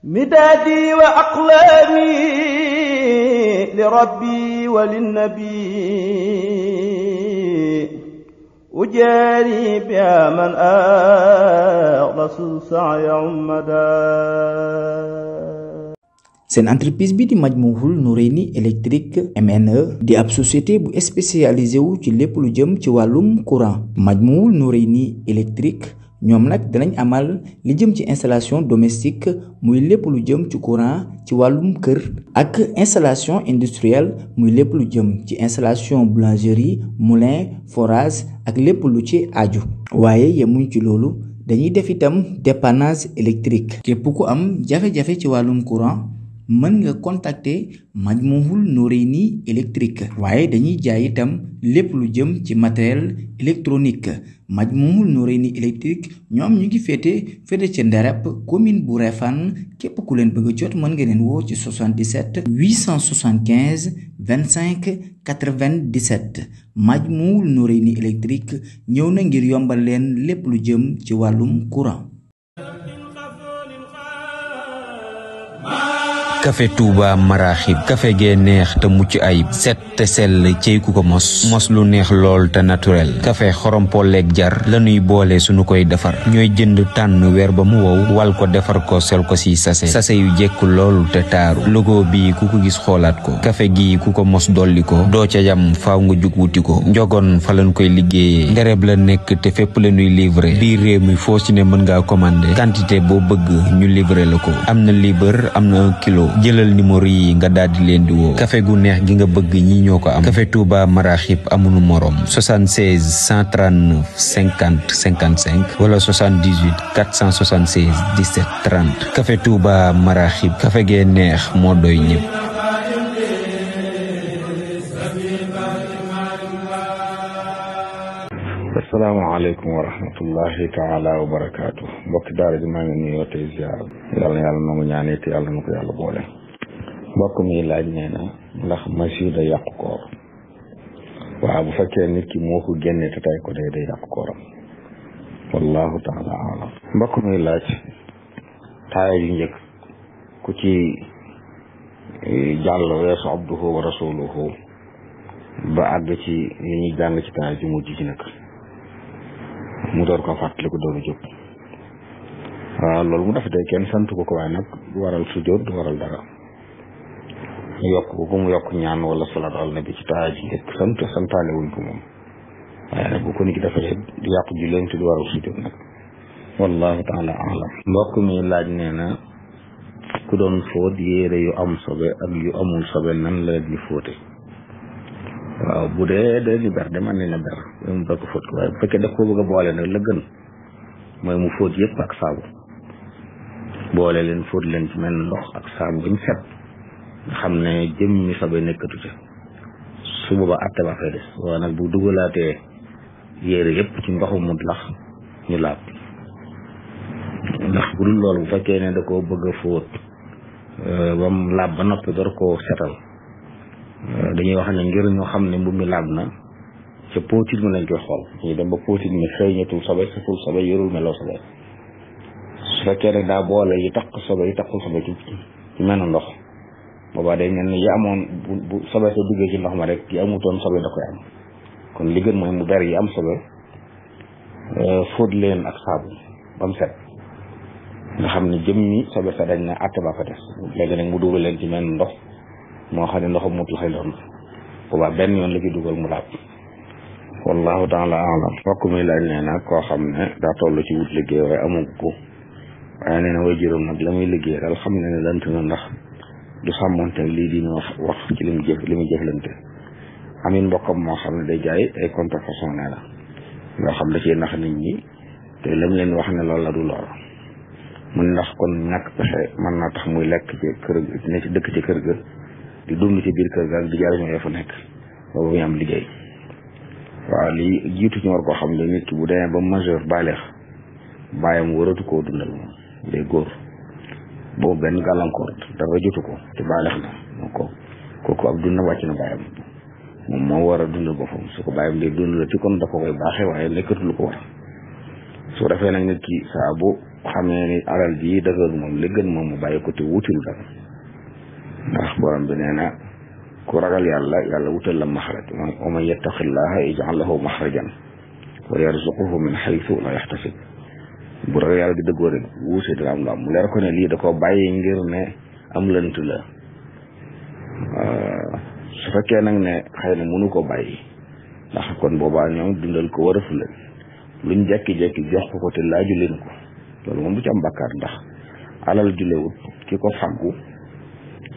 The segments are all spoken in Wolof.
مدادي وأقلامي لربي وللنبي أجاري بها من أخلص سعي عمدا. seen entreprise bi di Majmahun Nurayni électrique MNE di ab société bu spécialisé wu ci lépp lu jëm ci wàllum courant. Majmahun Nurayni électrique ñoom nag danañ amal li jëm ci installation domestique muy lépp lu jëm ci courant ci wàllum kër ak installation industrielle muy lépp lu jëm ci installation boulangerie moulin forage ak lépp lu ci aju. waaye yemuñ ci loolu dañuy def itam dépannage électrique. képp ku am jafe-jafe ci wàllum courant mën nga contacter Majmahun Nurayni électrique. waaye dañuy jaay itam lépp lu jëm ci matériel électronique. Majmahun Nurayni électrique ñoom ñu ngi féete ca Nderep commune bu Refane. képp ku leen bëgg a jot mën nga leen woo ci 77 875 25 97. Majmahun Nurayni électrique ñëw na ngir yombal leen lépp lu jëm ci wàllum courant. café Touba Maraxib café gee neex te mucc ayib set te sell cey ku ko mos lu neex lool te naturel café xorompolleeg jar lañuy boole suñu koy defar ñooy jënd tànn weer ba mu wow wal ko defar ko sel ko si sase yu jekk loolu te taaru logo bi ku ko gis xoolaat ko café gi ku ko mos dolli ko doo ca yam faaw nga jug wuti ko njogoon fa lañ koy liggéeyee ndereb la nekk te fépp la ñuy livrer biir réew mi foo ci ne mën ngaa commander quantité boo bëgg ñu livrer la ko am na libre am na 1 kilo jëlal numéro yi nga daldi leen di woo café gu neex gi nga bëgg ñi ñoo ko am café Touba Maraxib amunu morom 76 139 50 55 wala 78 476 17 30 café Touba Maraxib café gee neex moo doy ñëpp. asalaamaaleykum wa rahmatullahi taala wa barakaatu mbokki daara ji maa ngi nuyoo tey ziar yàlla na yàlla nangu ñaanee te yàlla na ko yàlla boole. mbokk mi laaj nee na ndax masiw da yàqu koor. waaw bu fekkee nit ki moo ko génne te tay ko day yàqu kooram wallahu taala alam. mbokk mi laaj taaya yu njëkk ku ci jàll weesu abduhu wa rasuluhu ba àgg ci li ñuy jàng ci taaya ji mujj ci nag mu door ko fàttali ko door a jóg. waaw loolu mu def day kenn sant ko waaye nag du waral sujjóot du waral dara. mu yokk ko mu yokk ñaan wala salaatu ala nabi ci taaya ji njëkk santaale wuñ ko moom waaye nag bu ko nit ki defee di yàqu julleem te du waral sujjóot nag wallahu taala alam. mbokk mi laaj nee na ku doon fóot yére yu am sobe ak yu amul sobe nan la di fóote. waaw bu dee de li ber de man ne na ber mu bëgg fóot ko waaye bu fekkee daf ko bëgg a boole nag la gën mooy mu fóot yëpp ak saabu boole leen fóot leen ci mel ndox ak saabu bañ set nga xam ne jëm mi sobe nekkatu ca su booba atte ba fay des waaye nag bu dugalaatee yére yëpp ci ndoxu mu lax ñu laab ndax bu dul loolu bu fekkee ne da koo bëgg a fóot ba mu laab ba noppi door koo setal dañuy wax ne ngir ñoo xam ne mbubb mi laab na ca póotit mi lañ koy xool ñu dem ba póotit mi xëyñatul sobe saful sobe yorul meloo sobe su fekkee nag daa boole yi taq sobe yi taqul sobe ci mel na ndox boobaa day mel ni yi amoon bu sobe sa duggee ci ndox ma rek yi amutoon sobe da koy am kon li gën mooy mu ber yi am sobe fóot leen ak saabu ba mu set nga xam ne jëm ni sobe sa dañ na àtte ba fa des léegi nag mu dugal leen ci mel ndox moo xam ne ndoxam mut la xëy doon boobaa benn yoon la ci dugal mu laab wallahu taala alam. mbokk mi laaj nee na koo xam ne daa toll ci wut liggéey waaye amu ko waaye nee na way juróom nag la muy liggéey daal xam ne lant na ndax du sàmmante lii di wax ci li muy jëflante. amin mbokkam moo xam ne day jaay ay contrefaçon ne la yoo xam da ciy nax nit ñi te lam leen wax ne loolu la du lool mun ndax kon ñàkk pexe mën naa tax muy lekk ci kër ne ci dëkk ci kër ga di dund ci biir kër ga di jariñoo ya fa nekk boobu muy am liggéey. waaw li jiitu ñu war koo xam ne nit ki bu demee ba majeur baleex bàyyam waratu koo dundal moom day góor boobu benn gàllankoor dara jotu ko te baleex na moo ko kooku ab dund wàcc na bàyyam moom moo war a dundal boppam su ko bàyyam dee dund la ci kon da ko koy baaxee waaye nekkatul ko war su defee nag nit ki saa bu xamee ni alal ji dëgër moom li gën moom mu bàyyi ko te wutul dara ndax borom bi nee na ku ragal yàlla yàlla wutal la maxraj wa man yattaqillaha yaj'al lahu maxrajan wa yarzuquhu min haythu la yaxtasib bu ragal yàlla di dëggoo rek wuuse dina am lu am mu leer ko ne lii da koo bàyyi ngir ne am lënt la su fekkee nag ne xëy na mënu ko bàyyi ndax kon boobaa ñoom dundal ko war a fu leen luñ jekki-jekki jox ko te laaju leen ko loolu moom du ci am bàkkaar ndax alal julewut ki ko faggu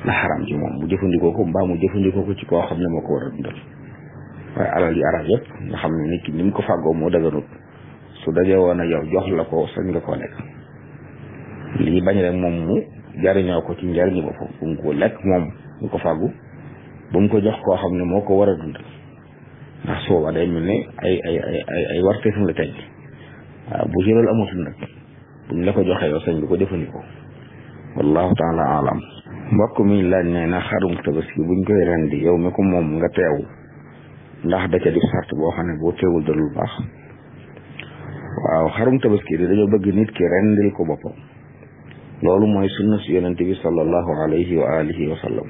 la xaram ci moom mu jëfandikoo ko mbaa mu jëfandikoo ko ci koo xam ne moo ko war a dundal waaye alal yi arab yëpp nga xam ne nit ki ni mu ko fàggoo moo daganut su dajee woon a yow jox la ko sañ nga koo lekk lii bañ rek moom mu jariñoo ko ci njariñu boppam bu mu ko lekk moom mu ko fàggu bu mu ko jox koo xam ne moo ko war a dundal ndax sooba day mel ne ay warteefam la teg waaw bu ci loolu amatul nag buñ la ko joxee yow sañ nga ko jëfandikoo wallahu taala alam mbokk mi laaj ne na xarum tabaski buñ koy rendi yow mi ko moom nga teew ndax da ca di sart boo xam ne boo teewul dalul baax waaw xarum tabaski di dañoo bëgg nit ki rendil ko boppam loolu mooy sunna si yonente bi sallallahu alayhi wa alihi wa sallam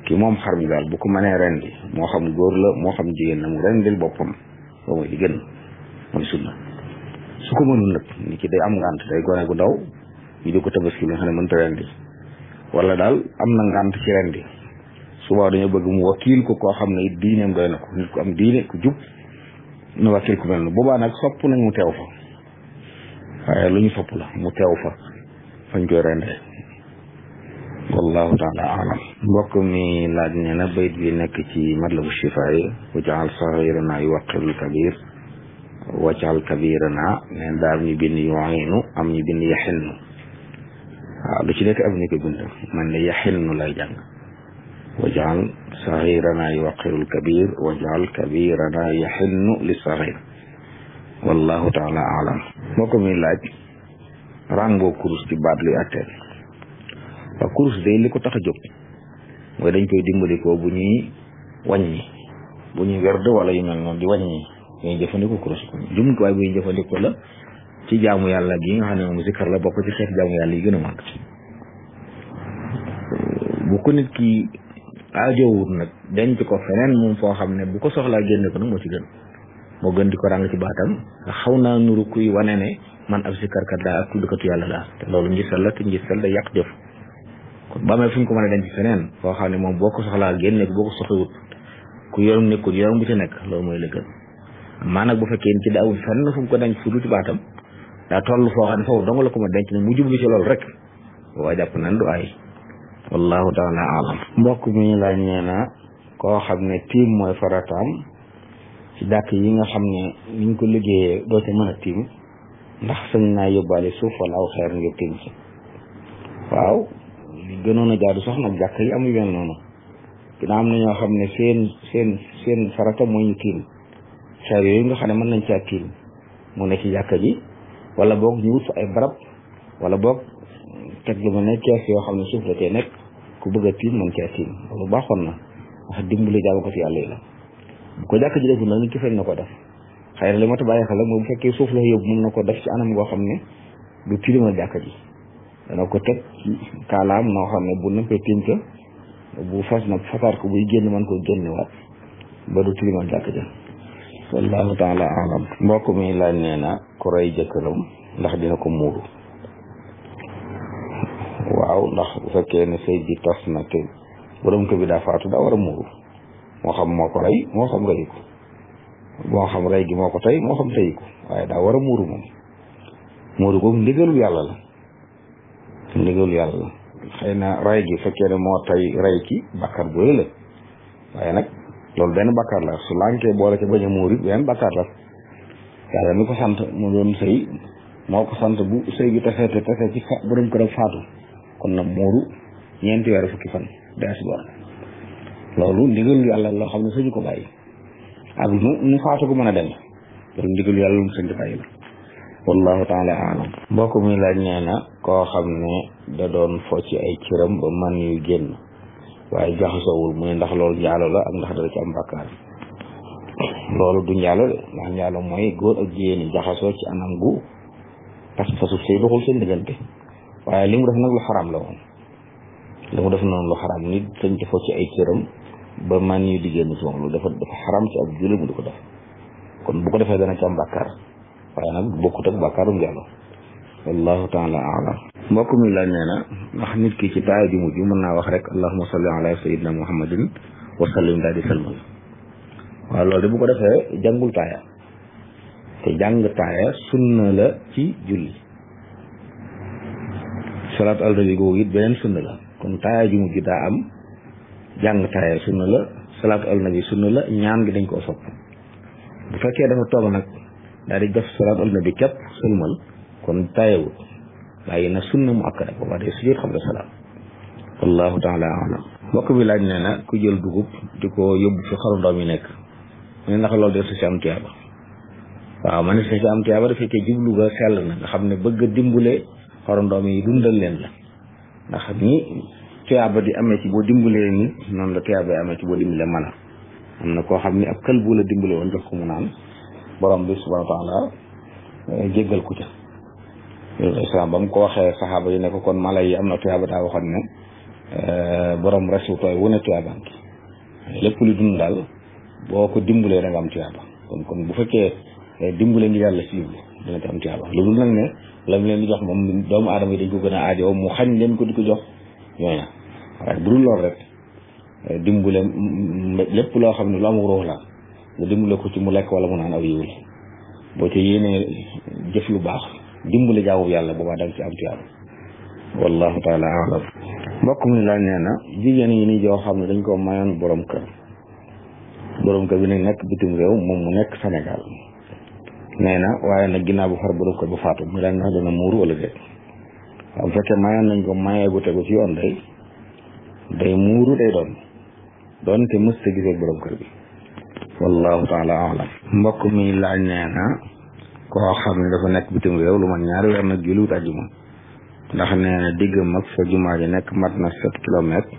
ki moom xar mi daal bu ko mënee rendi moo xam góor la moo xam jigéen na mu rendil boppam loolu mooy li gën mooy sunna su ko mënul nag nit ki day am ngànt day gone gu ndaw ñu di ko tabaski nga xam ne mënta rendi wala daal am na ngànt ci rendi suba dañoo bëgg mu wakiil ko koo xam ne it diineem doy na ko nit ku am diine ku jub nu wakiil ku mel ne boobaa nag sopp nañ mu teew fa waaye lu ñu sopp la mu teew fa fañ koy rendee wallahu taala alam mbokk mi laaj ne na bayt bi nekk ci matlabu shifa yi wajaal saxirana yuwaqirul kabir wajaal kabirana neen daal ñu bind yuinu am ñu bind yaxinnu waaw lu ci nekk am ni ko bind man ne yaxinnu lay jàng wajaal saxirana yuwaqirul kabir wajaal kabirana yaxinnu li saxir wallahu taala alam mbokk mi laaj ràngoo kurus ci baat luy atteel waaw kurus day li ko tax a jóg mooy dañ koy dimbali ko bu ñuy wàññi bu ñuy werd wala yu mel noonu di wàññi ñuy jëfandikoo kurus jumtuwaay buy jëfandikoo la ci jaamu yàlla gi nga xam ne moom zikkar la bokk ci xeet jaamu yàlla yi gën a màgg bu ko nit ki aajowut nag denc ko feneen moom foo xam ne bu ko soxlaa génne ko nag moo ci gën moo gën di ko ràng ci baatam nga xaw naa nuru kuy wane ne man ab zikkarkat laa ak tuddkatu yàlla laa te loolu ngistal la te ngistal da yàq jëf kon ba amee fu ñu ko mën a denc feneen foo xam ne moom boo ko soxlaa génne ko boo ko soxlawut ku yorum nekkul yorum bu ci nekk loolu mooy la gën maa nag bu fekkee ni ci daawul fenn fu mu ko denc fu du ci baatam daa toll foo xam ne foofu dong la ko ma denc ne mu jublu ci loolu rek waa jàpp nañ du ay wallahu taala alam mbokk mi laaj nee na koo xam ne tiim mooy farataam ci dàkk yi nga xam ne niñ ko liggéeyee doo ca mën a tiim ndax sañ naa yóbbaale suuf wala aw xeer ngir tiim ci waaw li gënoon a jaadu sax nag jàkk yi am yu mel noonu dina am na ñoo xam ne seen farata mooy ñu tiim xeer yooyu nga xam ne mën nañ caa tiim mu nekk ci jàkka ji wala boog ñu wut fa ay barab wala boog teg lu ma ne kees yoo xam ne suuf la cee nekk ku bëgg a tiim mën caa tiim loolu baaxoon na wax dimbali jaamu ko ci yàlla yi la bu ko jàkk ji deful nag nit ki feñ na ko def xëy na li ma ta bàyyi xel moom bu fekkee suuf la yóbbu mën na ko def ci anam goo xam ne du tilimal jàkka ji dana ko teg ci kaalaam noo xam ne bu nëppee tiim ca bu fas nag fasaar ko buy génn mën ko génnewaat ba du tilimal jàkka ja wallahu taala alam mbokk mi laaj nee na ku rey jëkkëram ndax dina ko muuru waaw ndax bu fekkee ne sëy bi tas na te borom ko bi daa faatu daa war a muuru moo xam moo ko rey moo xam reyi ko moo xam rey gi moo ko tey moo xam teyi ko waaye daa war a muuru moom muuru googu ndigalul yàlla la ndigalul yàlla la xëy na rey gi fekkee ne moo tey rey ki bàkkaar bu rëy la waaye nag loolu benn bàkkaar la su lànkee boole ca bañ a muur it benn bàkkaar la yàlla mi ko sant mu doon sëy moo ko sant bu sëy gi tase ci borom ko rek faatu kon nag muuru 4 weer fukki fan dees bor loolu ndigalul yàlla loo xam ne suñu ko bàyyi ak nu faatu ko mën a dem loolu ndigalul yàlla lu mu sëñ bàyyi la wallahu taala alam mbokk mi laaj nee na koo xam ne da doon fo ci ay cëram ba man yu génn waaye jaxasoowul mu ne ndax loolu njaalo la ak ndax dara ci am bàkkaar loolu du njaalo de ndax njaalo mooy góor ak jigéen ñi jaxasoo ci anam gu pas-pasu sëy doxul seen diggante waaye li mu def nag lu xaraam la woon li mu def noonu lu xaraam nit dañ defoo ci ay cëram ba man yu di génn ci moom lu dafa xaraam ci ab jullit mu di ko def kon bu ko defee dana ci am bàkkaar waaye nag bokkut ak bàkkaarum njaaloo wallahu taala alam mbokk mi laaj nee na ndax nit ki ci taaya ju mujj mën naa wax rek allahumma salli ala sayyidina muhammadin wa sallim daal di salmal waaw loolu de bu ko defee jàngul taaya te jàng taaya sunna la ci julli salaat al nabi googu it beneen sunna la kon taaya ju mujj daa am jàng taaya sunna la salaat al nabi sunna la ñaan gi dañ koo sopp bu fekkee dafa toog nag daal di def salaat al nabi képp sëlmal kon taayawut waaye na sunna mu akkada ko waa day sujjóot xabla salaam wallahu taala alam mbokk bi laaj nee na ku jël dugub di ko yóbbu fi xaru ndoom yi nekk mu ne ndax loolu de su ci am tiyaaba waaw man su ci am tiyaaba da fekkee jublu ga sell na nga xam ne bëgg a dimbule xaru ndoom yi dundal leen la ndax ni tiyaaba di amee ci boo dimbulee nit noonu la tiyaaba yi amee ci boo dimbulee mala am na koo xam ne ab kël bu la dimbule woon jox ko mu naan borom bi subhanahu wa taala jéggal ku ca islam ba mu ko waxee saxaaba yi ne ko kon mala yi am na tiyaaba daa waxoon ne borom resu tooy wu ne tiyaabaan ki lépp lu dund daal boo ko dimbulee da nga am tiyaaba kon bu fekkee dimbule ngi yàlla si jublu dina ci am tiyaaba loolu nag ne la mu leen di jox moom doomu aadama yi dañ ko gën a aajoo mu xañ leen ko di ko jox ñooña waaye bu dul lool rek dimbule lépp loo xam ne lu amul ruux la nga dimbule ko ci mu lekk wala mu naan aw yiwul boo ci yéenee jëf lu baax dimbule jaamu yàlla boobaa da nga ci am tiyaaba wallahu taala alam mbokk mi laaj nee na jigéen yi ni joo xam ne dañ ko mayoon borom kër bi nag nekk bitim réew moom mu nekk Sénégal nee na waaye nag ginnaaw bu far borom kër bu faatu mu daan ndax dana muuru wala déet waaw bu fekkee mayoon nañ ko mayee gu tegu ci yoon day muuru day doon te mës ta gisee borom kër bi wallahu taala alam mbokk mi laaj nee na koo xam ne dafa nekk bitim réew lu man ñaari weer nag julliwut àjjuma ndax nee na diggam ak fa jumaa ji nekk mat na 7 kilomètres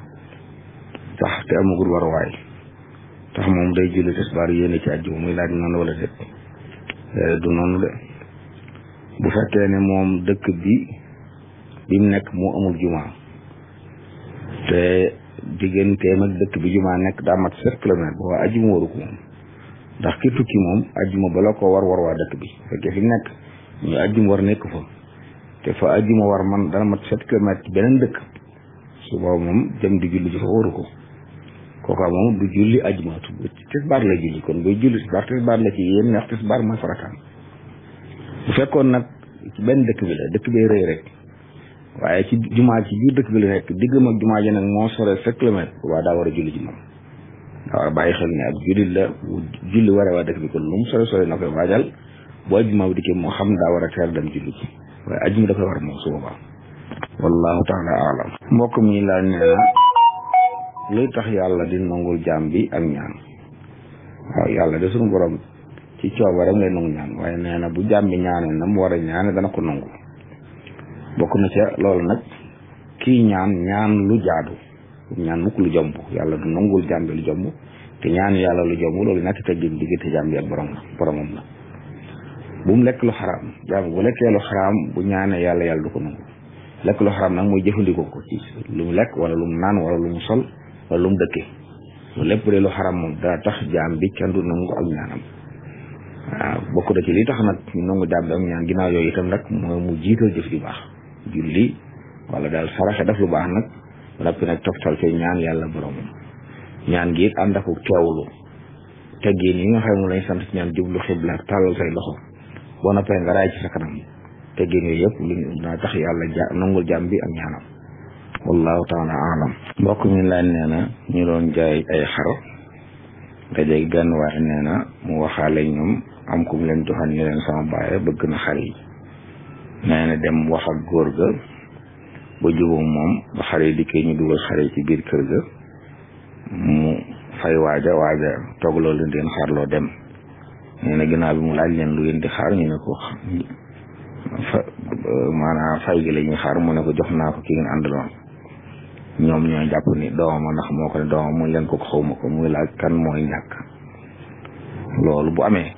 tax te amagul war waay tax moom day julli tisbaar yéene ci àjjuma muy laaj noonu wala déet du noonu de bu fekkee ne moom dëkk bi mu nekk moo amul jumaa te digganteem ak dëkk bi jumaa nekk daa mat 7 kilomètres boo waa àjjuma waru ko moom ndax ki tukki moom àjjuma bala ko war waa dëkk bi fekkee fi nekk ñu àjjuma war nekk fa te fa àjjuma war man dana mat 7 kilomètres ci beneen dëkk su boobu moom dem di julli ji fa waru ko kooka moom du julli àjjuma tisbaar la julli kon buy julli tisbaar la ci yéen ndax tisbaar mooy farataam bu fekkoon nag ci benn dëkk bi la dëkk bi rëy rek waaye ci jumaa ci biir dëkk bi la nekk diggam ak jumaa ji nag moo sore 7 kilomètres waa daa war a julli ji moom daa war a bàyyi xel ne ab jullit la julli waree waa dëkk bi kon lu mu sore na koy waajal bu àjjuma bi dikkee moo xam daa war a teel dem julli ji waaye àjjuma da koy war moom su boobaa wallahu taala alam mbokk mi laa nee na luy tax yàlla di nangul jaam bi ak ñaan waaw yàlla de suñu borom ci coobareem lay nangu ñaan waaye nee na bu jaam bi ñaanee na mu war a ñaane dana ko nangu bokk na ca loolu nag kii ñaan lu jaadu ñaan mukk lu jomb yàlla du nangul jaam bi lu jomb te ñaan yàlla lu jomb loolu ñàkk teggin diggante jaam bi ak boromam la bu mu lekk lu xaraam jaam bu lekkee lu xaraam bu ñaanee yàlla du ko nangu lekk lu xaraam nag mooy jëfandikoo ko ci lu mu lekk wala lu mu naan wala lu mu sol wala lu mu dëkkee loolu lépp de lu xaraam moom daa tax jaam bi kenn du nangu ak ñaanam waaw bokk na ci li tax nag ñu nangu jaam bi ak ñaan ginnaaw yooyu itam nag mooy mu jiital jëf ju baax julli wala daal saraxe def lu baax nag rappi nag toftal ci ñaan yàlla boromam ñaan gi it ànd ak teewlu teggin yi nga xam ne lañ sant ci ñaan jublu xibla tàllal say loxo boo noppee nga raay ci sa kanam teggin yooyu yëpp li daa tax yàlla nangul jaam bi ak ñaanam wallahu taala alam mbokk mi laaj nee na ñu doon jaay ay xar dajeeg gann waaye nee na mu waxaale ñoom am ku mu leen joxan ni leen sama baaye bëgg na xar yi nee na dem wax ak góor ga ba jubóom moom ba xar yi dikkee ñu dugal xar yi ci biir kër ga mu fay waaja toog loolu leen di xaar loo dem nee na ginnaaw bi mu laaj leen lu ngeen di xaar ñu ne ko maanaam fay gi la ñuy xaar mu ne ko jox naa ko ki ngeen àndaloon ñoom ñooy jàpp ni doomam ndax moo ko ne doomam muy leen ko xawma ko muy laaj kan mooy ñàkk loolu bu amee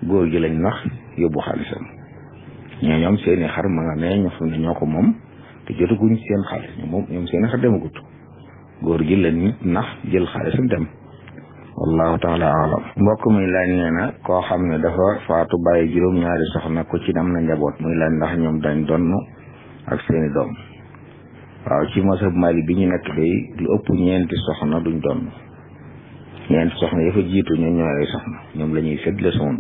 góor gi lañ nax yóbbu xaalisam ñoom seeni xar ma nga ne ñu xam ne ñoo ko moom te jotaguñ seen xaalis ñoom seeni xar demagut góor gi la nit nax jël xaalisam dem wallahu taala alam. mbokk mi laaj nee na koo xam ne dafa faatu bàyyi juróom-ñaari soxna ku ci am na njaboot muy laaj ndax ñoom dañ donn ak seeni doom. waaw ci masab Mali bi ñu nekk day lu ëpp ñeenti soxna duñ donn ñeenti soxna ya fa jiitu ñoom ñooy ay soxna ñoom la ñuy séddale soon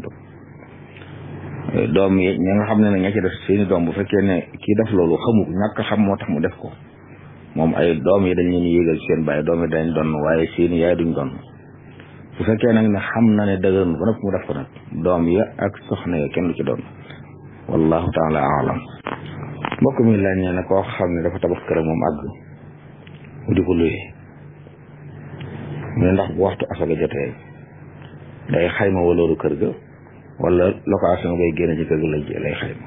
doom yi ñi nga xam ne nag ña ci def seeni doom bu fekkee ne kii def loolu xamu ñàkk xam moo tax mu def ko moom ay doom yi dañ leen yéegal seen bàyyi doom yi dañ donn waaye seeni yaay duñ donn bu fekkee nag ne xam na ne dëgër ba nag mu def ko nag doom ya ak soxna ya kenn du ci donn wallahu taala alam. mbokk mi laaj nee na koo xam ne dafa tabax kër moom àgg mu di ko luye mu ne ndax bu waxtu asaka jotee day xayma walooru kër ga wala location bay génn ci kër ga lay xayma.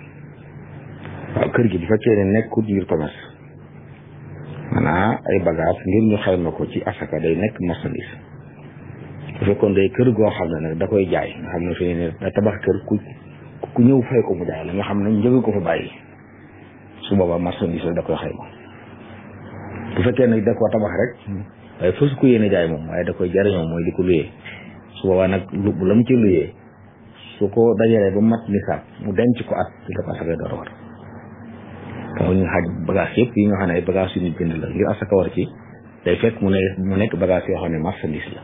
waaw kër gi bu fekkee ne nekkut ngir commerce maanaam ay bagage ngir ñu xayma ko ci asaka day nekk marchandise. bu fekkoon day kër goo xam ne nag da koy jaay nga xam ne fi ne da tabax kër ku ñëw fay ko mu jaay la nga xam ne njëgu ko fa bàyyi su boobaa marchandise la da koy xayma. bu fekkee nag da koo tabax rek waaye fas ko yéene jaay moom waaye da koy jariñoo mooy di ko luyee su boobaa nag bu la mu ci luyee su ko dajalee ba mat nisaab mu denc ko at ci la ko asaka door a war. taw ñu xaaj bagage yëpp yi nga xam ne ay bagage yu ñu jënd la ngir asaka war ci day fekk mu nekk bagage yoo xam ne marchandise la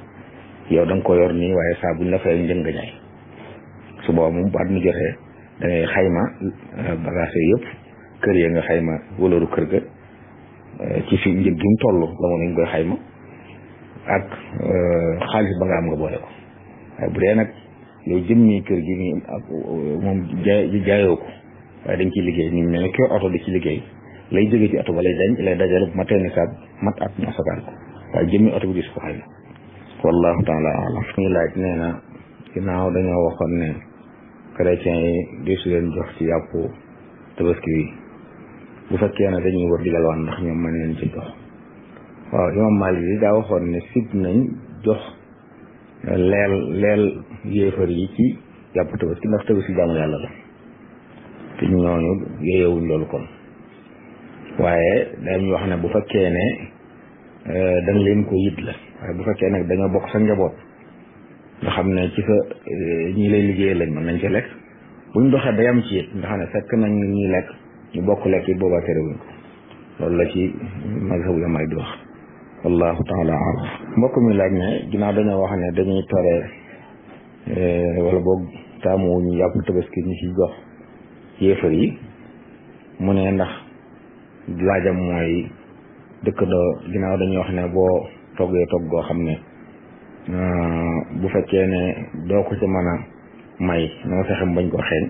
yow da nga ko yor nii waaye saa buñ la fay njëg nga jaay su boobaa moom bu at mi jotee da ngay xayma bagage yooyu yëpp kër ya nga xayma walooru kër ga ci fi njëg gi mu toll la moom lañ koy xayma ak xaalis ba nga am nga boole ko waaye bu dee nag yow jëmmi kër gi nii moom jaayoo ko waaye dañ ciy liggéey ñu mel ne kii oto di ci liggéey lay jógee ci oto ba lay dajale bu ma tee nisaab mat at ñu asakaal ko waaye jëmmi oto bi dis ko xayma wallahu taala alam. ñu laaj nee na ginnaaw dañoo waxoon ne chrétiens yi di su leen jox ci yàpp tabaski yi bu fekkee ne dañuy war digal waan ndax ñoom mën leen ci jox. waaw imam Malik yi daa waxoon ne sib nañ jox leel yéefar yi ci yàpp tabaski ndax tabaski jaamu yàlla la te ñooñu yeyewuñ loolu kon waaye dañuy wax ne bu fekkee ne dañ leen ko yit la waaye bu fekkee nag dañoo bokk sa njaboot nga xam ne ci sa ñi lay liggéeyee lañ mën nañ ci lekk buñ doxee ba yam ci it nga xam ne fekk nañ ñuy lekk ñu bokk lekk yi boobaa terewuñ ko loolu la ci mazhabu Maalik di wax wallahu taala alam. mbokk mi laaj ne ginnaaw dañoo wax ne dañuy tere wala boog taamu ñu yàpp tabaski ñu ci jox yéefar yi mu ne ndax laajam mooy dëkkandoo ginnaaw dañuy wax ne boo toggee togg goo xam ne bu fekkee ne doo ko ci mën a may na nga fexe bañ ko xeeñ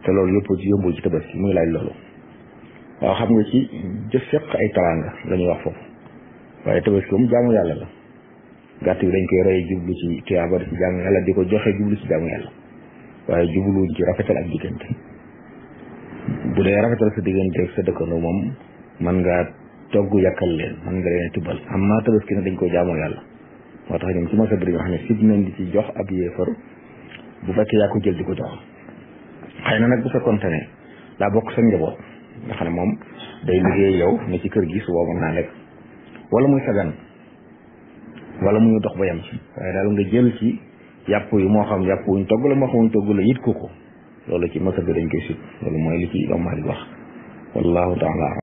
te loolu yëpp ci yombul ci tabaski muy laaj loolu. waaw xam nga ci jëf fekk ay taraanga la ñuy wax foofu waaye tabaski moom jaamu yàlla la gàtt bi dañ koy rey jublu ci tuyaaba ci jaamu yàlla di ko joxe jublu ci jaamu yàlla waaye jubluwuñ ci rafetal ak diggante. bu dee rafetal sa diggante ak sa dëkkandoo moom mën ngaa togg yàkkal leen mën nga leen tibbal am naa tabaski nag dañ koy jaamoo yàlla moo tax ñoom ci masa bi dañoo xam ne sib nañ di ci jox ab yéefar bu fekkee yaa ko jël di ko jox. xëy na nag bu fekkoonte ne daa bokk sa njaboot nga xam ne moom day liggéey yow ne ci kër gi su boobu mën naa lekk wala muy sagan wala muy dox ba yam ci waaye daal nga jël ci yàpp yi moo xam yàpp wuñ togg la moo xam wuñ togg la yit ko loolu ci masa bi dañ koy sib loolu mooy li ci Imam Malik wax wallahu taala.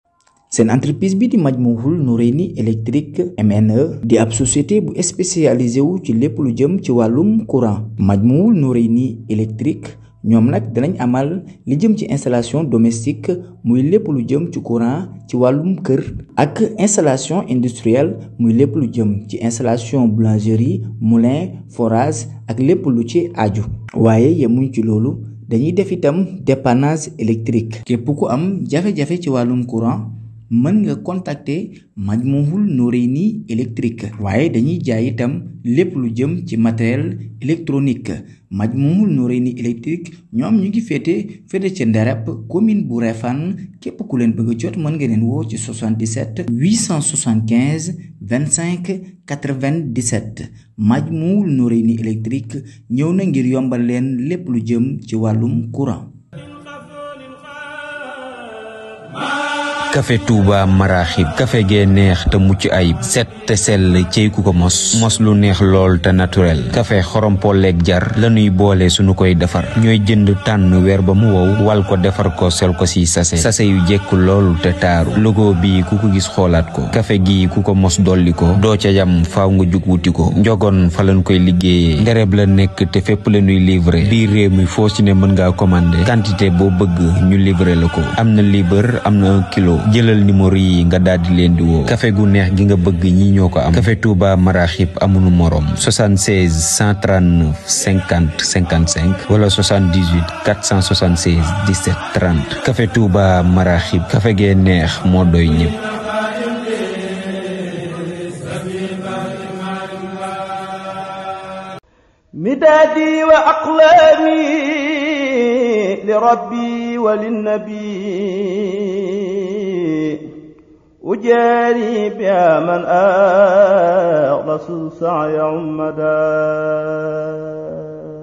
seen entreprise bi di Majmahun Nurayni électrique MNE di ab société bu spécialisé wu ci lépp lu jëm ci wàllum courant. Majmahun Nurayni électrique ñoom nag danañ amal li jëm ci installation domestique muy lépp lu jëm ci courant ci wàllum kër ak installation industrielle muy lépp lu jëm ci installation boulangerie moulin forage ak lépp lu ci aju. waaye yemuñ ci loolu dañuy def itam dépannage électrique. képp ku am jafe-jafe ci wàllum courant mën nga contacter Majmahun Nurayni électrique. waaye dañuy jaay itam lépp lu jëm ci matériel électronique. Majmahun Nurayni électrique ñoom ñu ngi féete ca Nderep commune bu Refane képp ku leen bëgg a jot mën nga leen woo ci 77 875 25 97. Majmahun Nurayni électrique ñëw na ngir yombal leen lépp lu jëm ci wàllum courant. café Touba Maraxib café gee neex te mucc ayib set te sell cey ku ko mos lu neex lool te naturel café xorompolleeg jar lañuy boole suñu koy defar ñooy jënd tànn weer ba mu wow wal ko defar ko sel ko si sase yu jekku loolu te taaru logo bi ku ko gis xoolaat ko café gi ku ko mos dolli ko doo ca yam faaw nga jug wuti ko njogoon fa lañ koy liggéeyee ndereb la nekk te fépp la ñuy livrer biir réew mi foo ci ne mën ngaa commander quantité boo bëgg ñu livrer la ko am na libre am na 1 kilo jëlal numéro yi nga daal di leen di woo café gu neex gi nga bëgg ñi ñoo ko am café Touba Maraxib amunu morom 76 139 50 55 wala 78 476 17 30 café Touba Maraxib café gee neex moo doy ñëpp. midadi wa aqlami li rabbi wa linnabi ujari biha man rasul sa'ya ummada